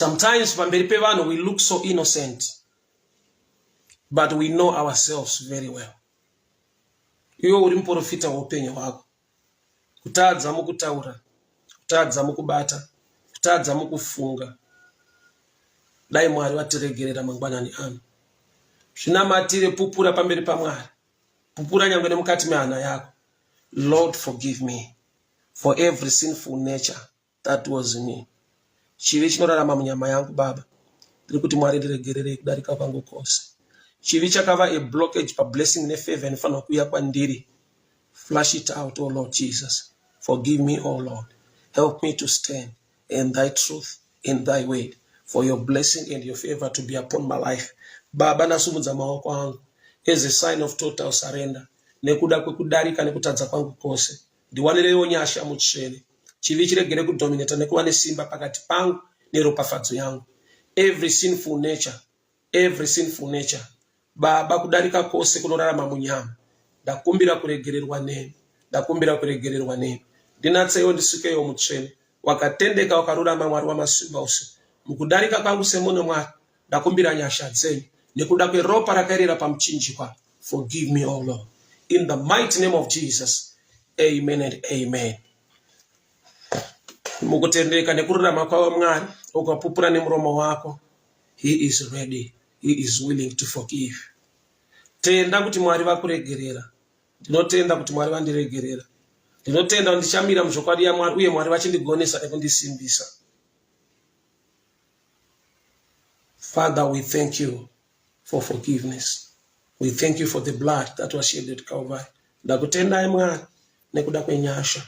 Sometimes pamberi pevanhu we look so innocent but we know ourselves very well. Iwe uri muprofita weupenyu hwako. Kutadza mukutaura, kutadza mukubata, kutadza mukufunga. Dai Mwari vatiregerera mangwanani ano. Zvinamatire, pupura pamberi paMwari. Pupura nyangwe nemukati mehana yako. Lord forgive me for every sinful nature that was me. Chivi chinorarama munyama yangu baba. Ndiri kuti Mwari ndiregererei kudarika kwangu kwose. Chivi chakava a blockage pablessing nefavor inofanirwa kuuya kwandiri. Flush it out, oh Lord Jesus. Forgive me, oh Lord. Help me to stand in thy truth, in thy word, for your blessing and your favor to be upon my life. Baba, nasumudza maoko angu as a sign of total surrender nekuda kwekudarika nekutadza kwangu kwose. Ndiwanireiwo nyasha mutsvene. Chivi chiregere kudominata nekuva nesimba pakati pangu neropafadzo yangu. Every sinful nature, every sinful nature. Baba, kudarika kwose kunorarama munyama. Ndakumbira kuregererwa nemi. Ndakumbira kuregererwa nemi. Ndinatseiwo ndisukeiwo mutsvene. Wakatendeka wakarurama Mwari wamasimba ose. Mukudarika kwangu semunhu Mwari, ndakumbira nyasha dzenyu nekuda kweropa rakaerera pamuchinjikwa. Forgive me, O Lord. In the mighty name of Jesus. Amen and amen. Mukutendeka nekururama kwavo Mwari, ukapupura nemuromo wako, he is ready, he is willing to forgive. Tenda kuti Mwari vakuregerera. Ndinotenda kuti Mwari vandiregerera. Ndinotenda kuti ndichamira muzvokwadi yaMwari uye Mwari vachindigonesa nekundisimbisa. Father, we thank you for forgiveness. We thank you for the blood that was shed at Calvary. Ndakutendai Mwari nekuda kwenyasha.